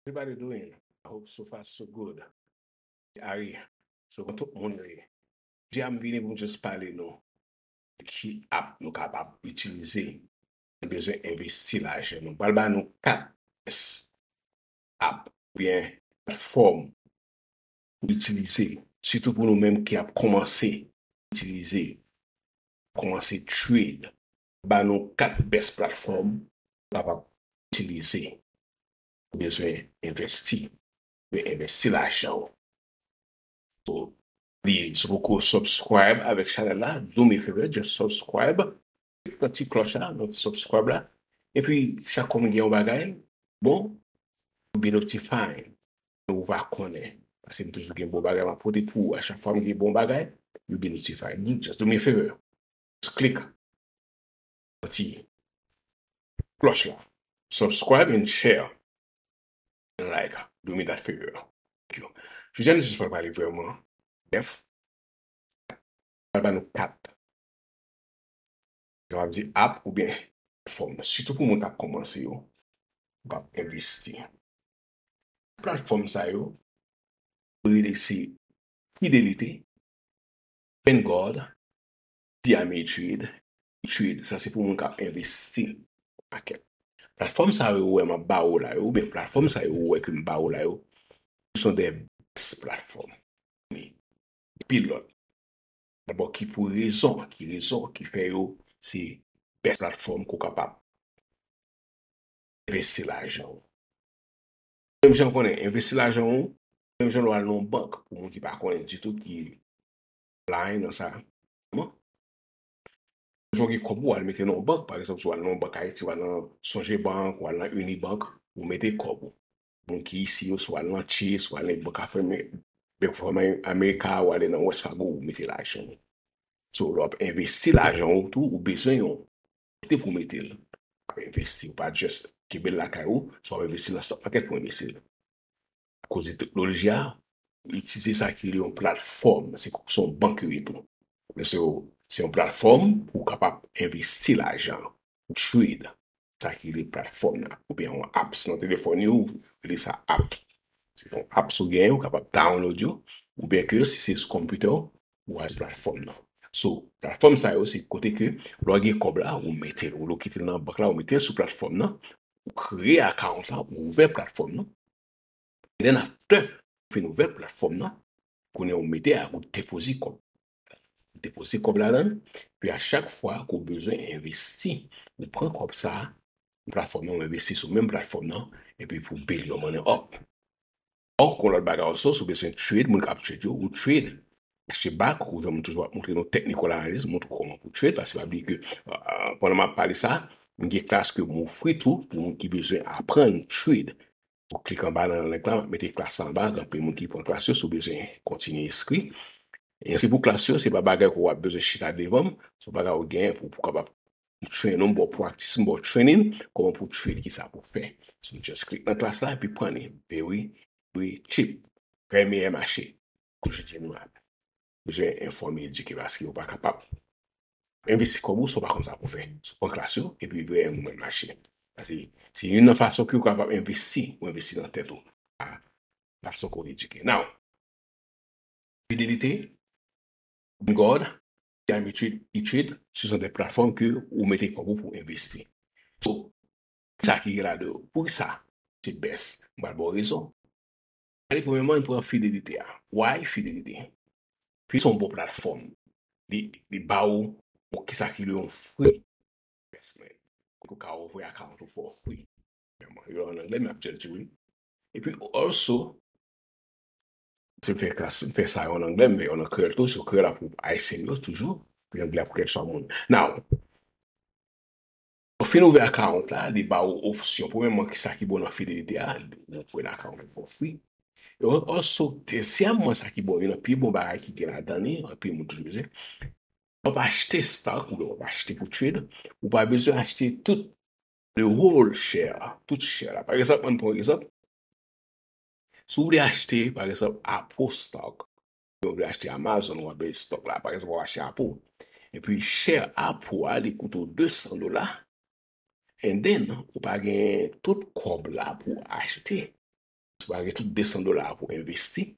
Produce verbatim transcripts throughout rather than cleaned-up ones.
Everybody doing? I hope so far so good. Ari, so kòman tout moun ye? Jodi a m vini pou m just pale nou ki app nou kapab itilize. Nou bezwen envesti lajan nou. M pral ba nou kat app oubyen platfòm pou itilize, sitou pou nou menm ki ap kòmanse itilize, kòmanse trade. Ba nou kat best platfòm ou kapab itilize. Ou bezwen envesti. Ou bezwen envesti lajan ou. So, li, si w poko subscribe avèk chanèl la, do me a favor, just subscribe. Klik nan ti klòch la, nan ti subscribe la. Epi, chak fwa m gen yon bagay, bon, you'll be notified. Ou va konnen. Paske m toujou gen bon bagay m ap pote pou ou. A chak fwa m gen bon bagay, you'll be notified. Just do me a favor. Just klik nan ti klòch la. Subscribe and share. And like. Do me that favor. Thank you. Jodi a, nou jis pral pale vrèman brèf. Pral ba nou kat. Kapab di app oubyen platfòm. Sitou pou moun k ap kòmanse yo. Ou k ap envesti. Platfòm sa yo, yo rele se Fidelity, Vanguard, Diamond Trade, Trade. Sa se pou moun k ap envesti pakèt. Platfòm sa yo ou wè m ap ba ou la yo, oubyen platfòm sa yo ou wè ke m ba ou la yo, ce sont des best platform. Wi. Anpil lòt. Dabò, ki pou rezon, ki rezon ki fè yo se best platfòm ke w kapab envesti lajan ou. Menm jan w konnen, envesti lajan ou, menm jan lè w al nan yon bank, pou moun ki pa konnen ditou ki blind nan sa, kòman? Menm jan w gen kòb ou al mete nan yon bank, pa egzanp, si w al nan yon bank Ayiti, w al nan Sonje Bank, w al nan Unibank, ou mete kòb ou. Moun ki isi yo, si w al nan Chase, si w al nan Bank of Ame-, Bank of Ame-, America, w ale nan Wells Fargo, ou mete lajan ou. So, lè w ap envesti lajan ou tou, ou bezwen yon kote pou mete l. W ap envesti, ou pa just kenbe l lakay ou, si w ap envesti nan stock market pou envesti l. Akoz de teknoloji a, ou itilize sa ki rele yon platfòm, se, se yon bank yo ye tou. Men se, se yon platfòm pou w kapab envesti lajan, pou trade. Sa ki rele platfòm nan, oubyen yon apps nan telefòn yo, rele sa app. Se yon apps ou genyen, ou kapab download yo, oubyen ke si se sou konpitè w, ou al sou platfòm nan. So, platfòm sa yo, se kote ke lè w gen kòb la, ou mete l, ou lè w kite l nan bank la, ou mete l sou platfòm nan, ou kreye account la, ou ouvè platfòm nan. Then after, fin ouvè platfòm nan, kounye a ou mete a, ou depoze kòb. Ou depoze kòb ladan l, pi a chak fwa ke w bezwen envesti, ou pran kòb sa a, platfòm nan, ou envesti sou menm platfòm nan, epi pou build your money up. Or, kon lòt bagay also, si w bezwen trade, moun k ap trade yo, ou trade. Achte back, ou jan m toujou ap montre nou technical analysis, montre w kòman pou trade, paske pa bliye ke, euh, pandan m ap pale sa, m gen klas ke m ofri tou pou moun ki bezwen aprann trade. Ou klik anba nan link la, m ap mete klas la anba, gen anpil moun ki pran klas yo, si w bezwen kontinye enskri. E se pou klas yo, se pa bagay ke w ap bezwen chita devan m, se yon bagay ou genyen pou, pou kapab train ou, m ba w practice, m ba w training, kòman pou trade, kisa pou fè. So, just klik nan klas la, epi pran li. Very, very cheap. Trè meyè mache. Kou jodi nou la. Bezwen enfòme, edike, paske ou pa kapab envesti kòb ou, si w pa konn sa pou fè. Si w pran klas yo, epi veye mwen mache. Paske se youn nan fason ke ou kapab envesti, ou envesti nan tèt ou. A, fason ke w edike. Now, Fidelity, Vanguard, Diamond Trade, E-Trade, se sont des plateformes ke ou mete kòb ou pou envesti. So, sa ki gen ladan yo. Poukisa se best? M pral ba w rezon. Ale premyèman, n pran Fidelity a. Why Fidelity? Fi se yon bon platfòm. Li, li ba ou, ou kisa ki le yon free investment. Ou ka ouvri account ou for free. Premyèman, yo an anglè, men ap tchèl tou, wi. Epi, also, si m fè klas, m fè sa yo an anglè, m fè yo an kreyòl tou, so kreyòl ap pou Ayisyen yo toujou, epi anglè ap pou kèlkeswa moun. Now, ou fin ouvè account la, li ba ou opsyon. Premyèman, kisa ki bon nan Fidelity a, ou ouvè account for free. E also, dezyèmman, sa ki bon, youn nan pi bon bagay ki gen ladan li, anpil moun toujou bezwen, w ap achte stock, oubyen w ap achte pou trade, ou pa bezwen achte tout le whole share, tout share la. Pa egzanp, ann pran egzanp, si w vle achte, pa egzanp, Apple stock, ou vle achte Amazon, ou ap stock la, pa egzanp, w ap achte Apple. Epi share Apple a, li koute w de san dola. And then, ou pa gen tout kòb la pou achte. Ou pa gen tout de san dola pou envesti.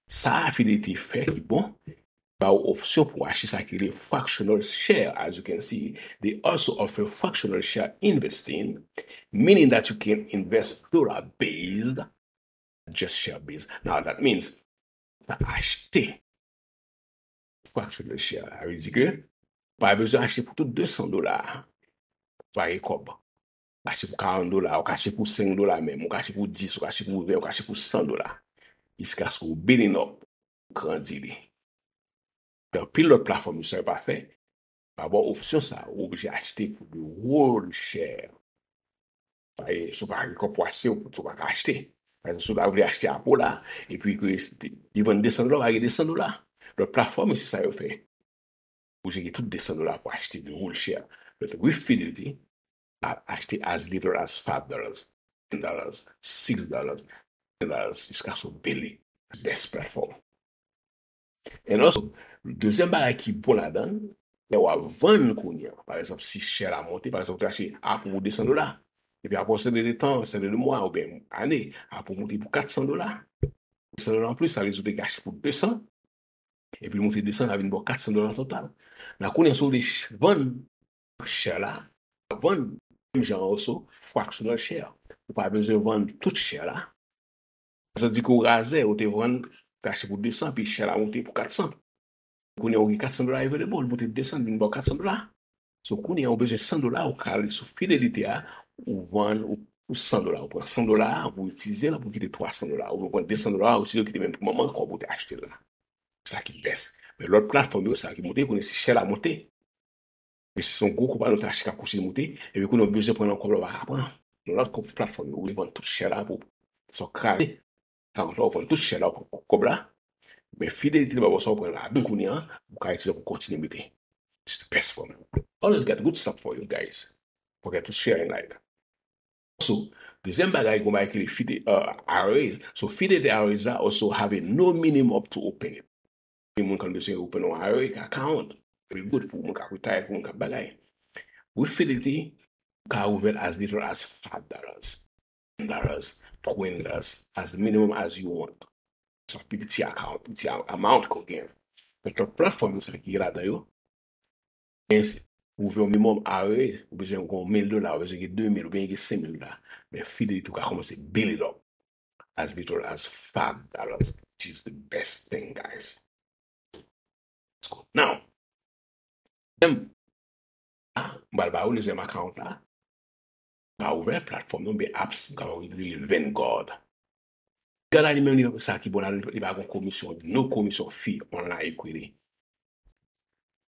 Sa a Fidelity fè ki bon, ba ou opsyon pou achte sa ki rele fractional share. As you can see, they also offer fractional share investing, meaning that you can invest dollar based, just share based. Now that means, ou ka achte fractional share. Sa vle di ke ou pa bezwen achte pou tout de san dola. Ou pa gen kòb. Ou ka achte pou karant dola, ou ka achte pou senk dola menm, ou ka achte pou dis, ou ka achte pou ven, ou ka achte pou san dola. Jiskaske ou build up, grandi li. Gen anpil lòt platfòm yo sa yo pa fè. Pa ba w opsyon sa, ou oblije achte pou the whole share. Pa gen, si w pa gen kòb pou achte, ou pa ka achte. Pa egzanp, si w ta vle achte Apple la, epi ke li vann de san dola, ou pa gen de san dola. Lòt platfòm yo, se sa yo fè. Ou gen tout de san dola pou achte the whole share. But with Fidelity, a- achte as little as five dollars, ten dollars, six dollars, ten dollars, jiskaske w build li. Best platform. And also, dezyèm bagay ki bon ladan l, lè w ap vann kounye a. Pa egzanp, si share la monte, pa egzanp, ou te achte Apple pou de san dola. Epi apre yon seri de tan, seri de mwa, oubyen ane, Apple monte pou kat san dola. De san dola anplis, sa vle di ou te achte pou de san. Epi l monte de san, sa vin ba w kat san dola total. Nan kounye a, si w vle ch- vann share la, vann menm jan an, also, fractional share. Ou pa bezwen vann tout share la. Sa di ke w razè, ou te vann, te achte pou de san, pi share la monte pou kat san. Kounye a, ou gen kat san dola available, ou monte de san, vin ba w kat san dola. So, kounye a, ou bezwen san dola, ou ka ale sou Fidelity a, ou vann, ou, ou san dola, ou pran san dola, ou itilize l, ou kite twa san dola, ou pran de san dola, ou itilize, ou kite menm manman kòb ou te achte l la. Sa ki best. Men lòt platfòm yo, sa ki monte, kounye a se share la monte. Men si se yon gwo konpayi ou te achte k ap kontinye monte, epi kounye a ou bezwen pran nan kòb la ou pa ka pran. Nan lòt kòb platfòm yo, ou vann tout share la pou sa w kraze. Sa w vann tout share la pou kòb la. Men Fidelity ba w sa w pran la. Kounye a, ou ka itilize pou kontinye monte. It's the best for me. Always got good stuff for you guys. Forget to share and like. So, dezyèm bagay, gon bagay ki rele Fide, uh, I R As. So, Fidelity I R As la also have a no minimum to open it. Gen moun konn bezwen open yon I R A account. Very good pou moun k ap retire, pou moun k ap bagay. With Fidelity, ou ka ouvè l as little as five dollars, ten dollars, twenty dollars, as minimum as you want. Se yon pi piti account, piti a- amount ke w gen. Gen lòt platfòm yo sa ki gen ladan yo. Men si ou ouvè yon minimum I R A, ou bezwen gen mil dola, ou bezwen gen de mil, oubyen gen senk mil dola. Men Fidelity ou ka kòmanse build it up as little as five dollars, which is the best thing, guys. Let's go. Now, m a, m pral ba ou dezyèm account la. M a ouvè platfòm nan, oubyen apps, m kapab rele Vanguard. Vanguard la li menm, li, sa ki bon la, li pa gen komisyon, no komisyon fee on la equity.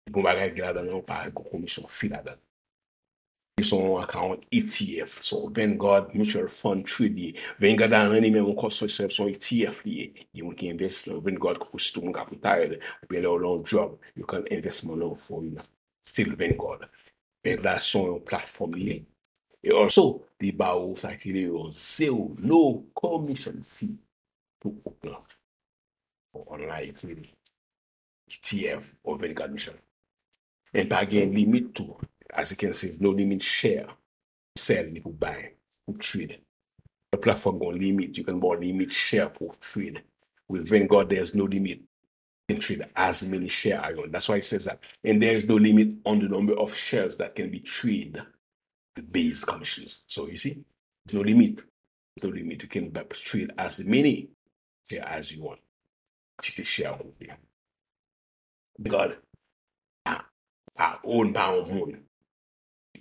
Bon bagay gen ladan nan, pa gen komisyon fee ladan. Li se yon account E T F, so Vanguard Mutual Fund Trade li ye. Vanguard la nan li menm ankò, se se- se yon E T F li ye. Gen moun ki envesti nan Vanguard, koukou sitou moun k ap retired, oubyen lè w nan yon job, you can invest money for you. Still Vanguard. Vanguard la se yon platfòm li ye. E also, li ba ou sa ki rele yon zero, no commission fee pou ou pran. Online trading. E T F ou Vanguard Mutual. And pa gen limit tou. As you can see, no limit share. Sell ni pou buy, pou trade. The platform gon limit. You can buy limit share pou trade. With Vanguard, there's no limit. You can trade as many share as you want. That's why it says that. And there is no limit on the number of shares that can be traded. The base commissions. So you see, there's no limit. There's no limit. You can buy, trade as many share as you want. Kantite share ou vle. Vanguard a, a own pa yon moun.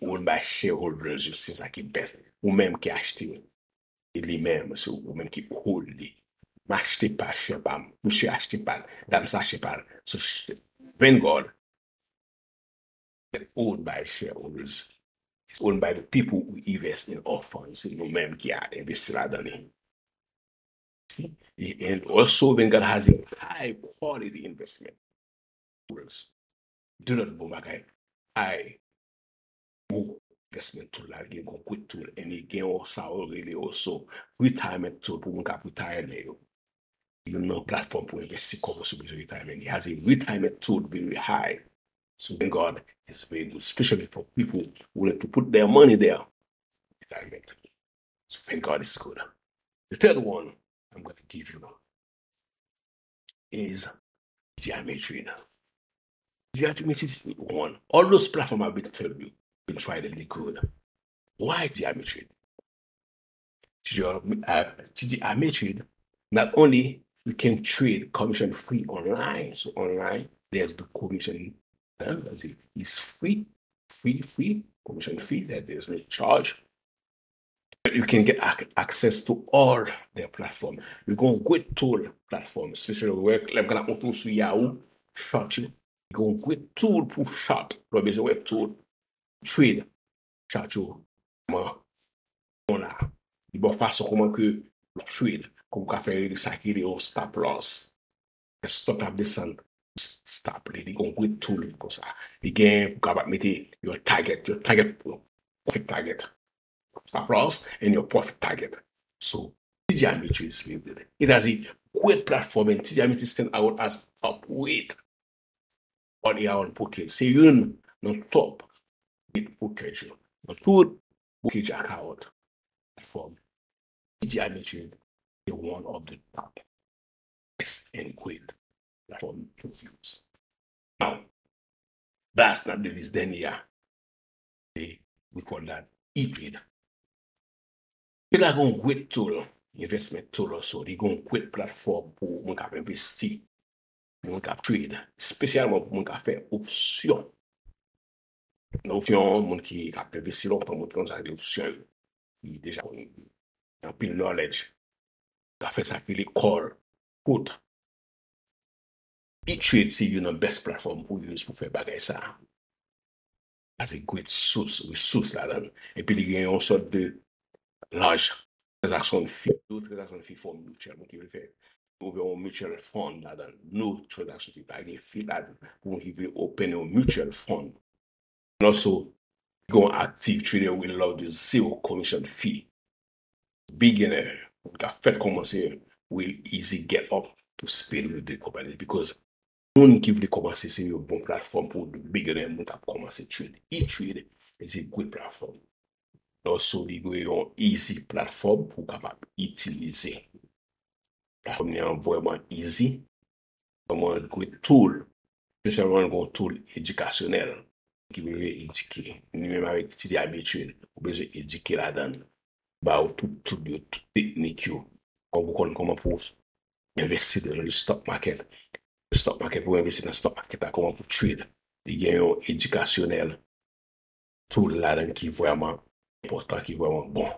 Own by shareholders yo, se sa ki best. Ou menm ki achte yo. E li menm, se ou menm ki hold li. M achte pa share pa m. Misye achte pa l. Dam sa achte pa l. So, sh- Vanguard is owned by shareholders. It's owned by the people who invest in our funds. Se nou menm ki a envesti ladan li. And also, Vanguard has a high quality investment. Do not bon bagay. High bon investment tool la, gen gon quick tool, and li gen yon sa yo rele also retirement tool pou moun k ap retire lè yo. Youn nan platform pou envesti kòb ou si w bezwen retirement. It has a retirement tool very high. So Vanguard is very good, especially for people willing to put their money there. Retirement. So Vanguard is good. The third one I'm gonna give you is Diametrade. Diametrade is one. All those platforms I've been telling you, been trying them, they good. Why Diametrade? T D, uh, T D Ameritrade, not only you can trade commission free online, so online there's the commission, uh, it's free, free, free, commission free, that there's no charge. You can get ac- access to all their platform. Li gen yon great tool platform, especially wè lè m ka montre w sou Yahoo, chart yo. Li gen yon great tool pou chart. Lè w bezwen wè tool, trade, chart yo. Kòman, bon la. Li ba w fason kòman ke l ap trade, kòman w ka fè rele sa ki rele yon stop loss. Stop la ap desann, stop li, li gen yon great tool konsa. Li gen pou kapab mete your target, your target, profit target. Stop loss and your profit target. So, T D Ameritrade is really good. It has a great platform and T D Ameritrade stand out as top rate on around brokerage. Se youn nan top rate brokerage yo. Nan tout brokerage account platform, T D Ameritrade is one of the top best and great platform to use. Now, last not the least, dènye a, se, we call that E-Trade. E-Trade la gen yon great tool, investment tool also. Li gen yon great platform pou moun k ap envesti, pou moun k ap trade, espesyalman pou moun k ap fè opsyon. Nan opsyon, moun ki, k ap envesti lontan, moun ki konn sa ki opsyon yo. Li deja konn anpil knowledge. Ka fè sa ki li call, put. E-Trade se youn nan best platform pou use pou fè bagay sa. Sa se great source, resous ladan. Epi li gen yon sòt de large transaction fee, no transaction fee for mutual, moun ki vle fè, ouvè yon mutual fund ladan. No transaction fee, pa gen fee ladan. Pou moun ki vle open yon mutual fund. And also, you go active trader will love the zero commission fee. Beginner, moun k ap fèk kòmanse, will easy get up to speed with the company because moun ki vle kòmanse se yon bon platform pou the beginner, moun k ap kòmanse trade. E-Trade is a great platform. And also, li gen yon easy platform pou w kapab itilize. Platform li an vrèman easy. Kòman gwe tool, espesyalman yon tool edikasyonèl ki bezwen edike. Li menm avèk T D Ameritrade, ou bezwen edike ladan l. Ba ou tout, tout yo, tout teknik yo. Kòman pou konn kòman pou envesti nan le stock market. Le stock market, pou envesti nan stock market la, kòman pou trade. Li gen yon edikasyonèl tool ladan ki vrèman enpòtan, ki vrèman bon.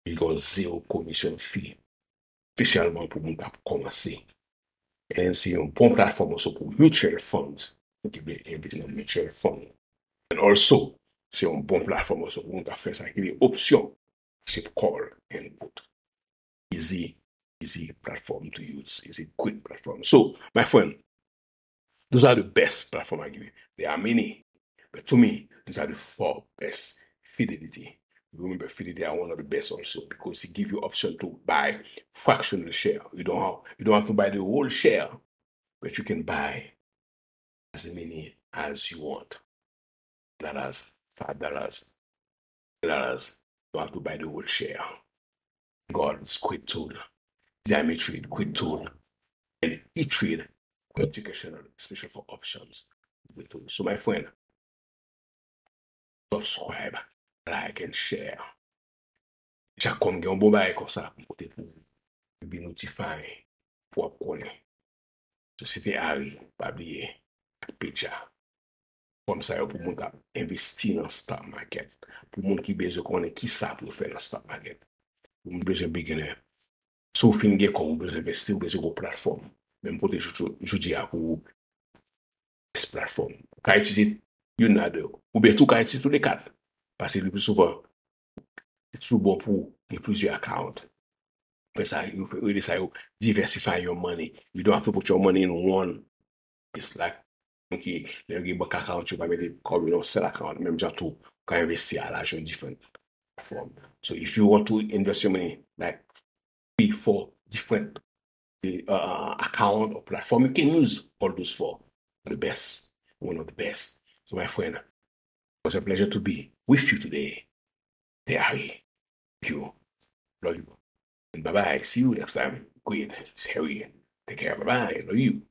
Li gen yon zero commission fee, espesyalman pou moun k ap kòmanse. And se yon bon platform also pou mutual funds, moun ki vle envesti nan mutual fund. And also, se yon bon platform also pou moun k ap fè sa ki rele opsyon, achte call and put. Easy, easy platform to use. It's a great platform. So, my friend, those are the best platform I give you. There are many, but to me, these are the four best. Fidelity. Remember, Fidelity are one of the best also because it give you option to buy fractional share. You don't have, you don't have to buy the whole share, but you can buy as many as you want. Dollars, five dollars, ten dollars. You have to buy the whole share. Gold is great tool. Diamond trade, great tool. And E-Trade, educational, especially for options. Great tool. So, my friend, subscribe, like and share. Chak kòm gen yon bon bagay konsa, m pote pou ou. Be notify pou w ap konnen. Sosyete Ari, pa bliye, ak Peja. Fòm sa yo pou moun k ap envesti nan stock market. Pou moun ki bezwen konnen ki sa pou yo fè nan stock market. Pou moun bezwen beginner. Si w fin gen kòb, ou bezwen envesti, ou bezwen yon platfòm. Men m pote jodi a pou ou best platform. Ou ka itilize youn nan de yo. Oubyen tou, ou ka itilize tou le kat. Paske le pli souvan, li toujou bon pou gen plizyè account. Fè sa, yo fè, yo rele sa yo diversify your money. You don't have to put your money in one. It's like, moun ki, lè yo gen bank account, yo pa mete kòb yo nan yon sèl account. Menm jan tou, ou ka envesti a lajan nan different platform. So if you want to invest your money, like, three, four different, uh, account or platform, you can use all those four. The best, one of the best. So, my friend, it was a pleasure to be with you today. Te Ari, you, love you. And bye bye. See you next time. Quit. Scary. Take care. Bye bye. Love you.